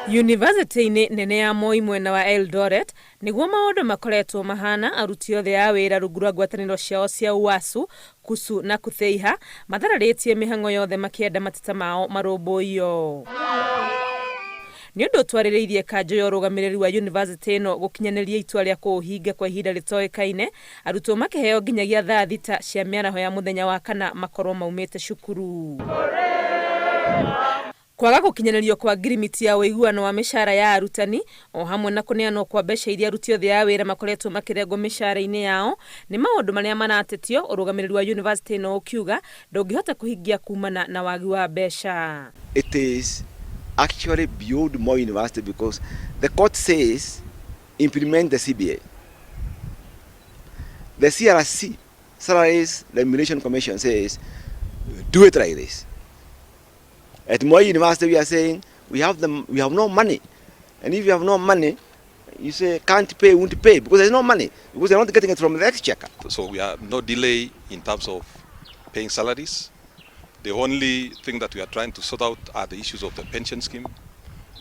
Yunivasĩtĩ-inĩ nene ya Moi mwena wa Eldoret nĩguo maũndũ makoretwo mahana aruti othe a wĩra rungu rwa ngwatanĩro ciao cia UASU, KUSU na KUTHEIHA mathararĩtie mĩhang'o yothe makĩenda mateta mao marũmbũiyo. Nĩ ũndũ ũtwarĩrĩirie kanjũ ya ũrũgamĩrĩri wa yunivasĩtĩ ĩno gũkinyanĩria itua rĩa kũũhinga kwa ihinda rĩtoĩkaine, arutwo makĩheo nginyagia thaa thita cia mĩaraho ya mũthenya wa kana makorwo maumĩte cukuru. Kwaga gũkinyanĩrio kwa ngirimiti ya ũiguano wa mĩcaara ya arutani o hamwe na kũneanwo kwa mbeca iria aruti othe a wĩra makoretwo makĩrengwo mĩcaara-inĩ yao nĩ maũndũ marĩa maratetio, ũrũgamĩrĩri wa yunivasĩtĩ ĩno ũkiuga ndũngĩhota kũhingia kumana na wagi wa mbeca. It is actually beyond Moi University because the court says implement the CBA. The CRC, Salaries Remuneration Commission, says do it like this. At Moi University we are saying we have no money. And if you have no money, you say can't pay, won't pay, because there's no money, because they're not getting it from the exchequer. So we have no delay in terms of paying salaries. The only thing that we are trying to sort out are the issues of the pension scheme,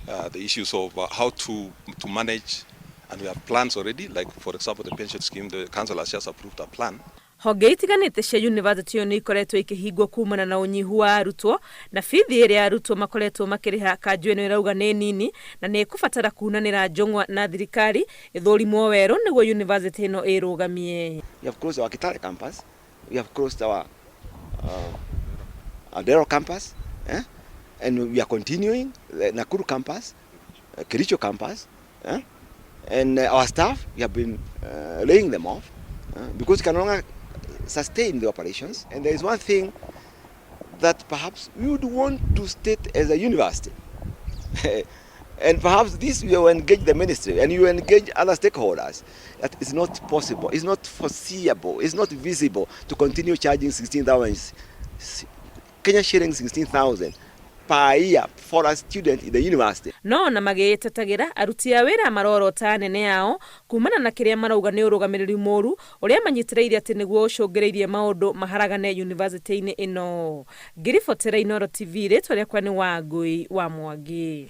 the issues of how to manage, and we have plans already, like for example the pension scheme, the council has just approved a plan. Honge itiganĩte cia yunivasĩtĩ ĩyo nĩ ikoretwo ikĩhingwo kumana na ũnyihu wa arutwo na bithi ĩrĩa arutwo makoretwo makĩrĩha kanjũ ĩno ĩrauga nĩ nini na nĩ ĩkũbatara kunanĩra njũng'wa na thirikari ĩthũrimwo werũ nĩguo yunivasĩtĩ ĩno ĩrũgamie. We have closed our Kitale campus, we have closed our Adero campus, eh? And we are continuing the Nakuru campus, Kericho campus, eh? And our staff, we have been laying them off because we can no longer sustain the operations. And there is one thing that perhaps we would want to state as a university. And perhaps this will engage the ministry and you engage other stakeholders, that it's not possible, it's not foreseeable, it's not visible to continue charging 16,000 Kenya shillings 16,000 per year for a student in the university. No ona magĩĩtetagĩra aruti a wĩra marorota anene ao kumana na kĩrĩa marauga nĩ ũrũgamĩrĩri mũru ũrĩa manyitĩrĩire atĩ nĩguo ũcũngĩrĩirie maũndũ maharagane yunivasĩtĩ-inĩ ĩno. Ngĩribotera Inooro TV, rĩtwa rĩakwa nĩ Wangũi wa Mwangi.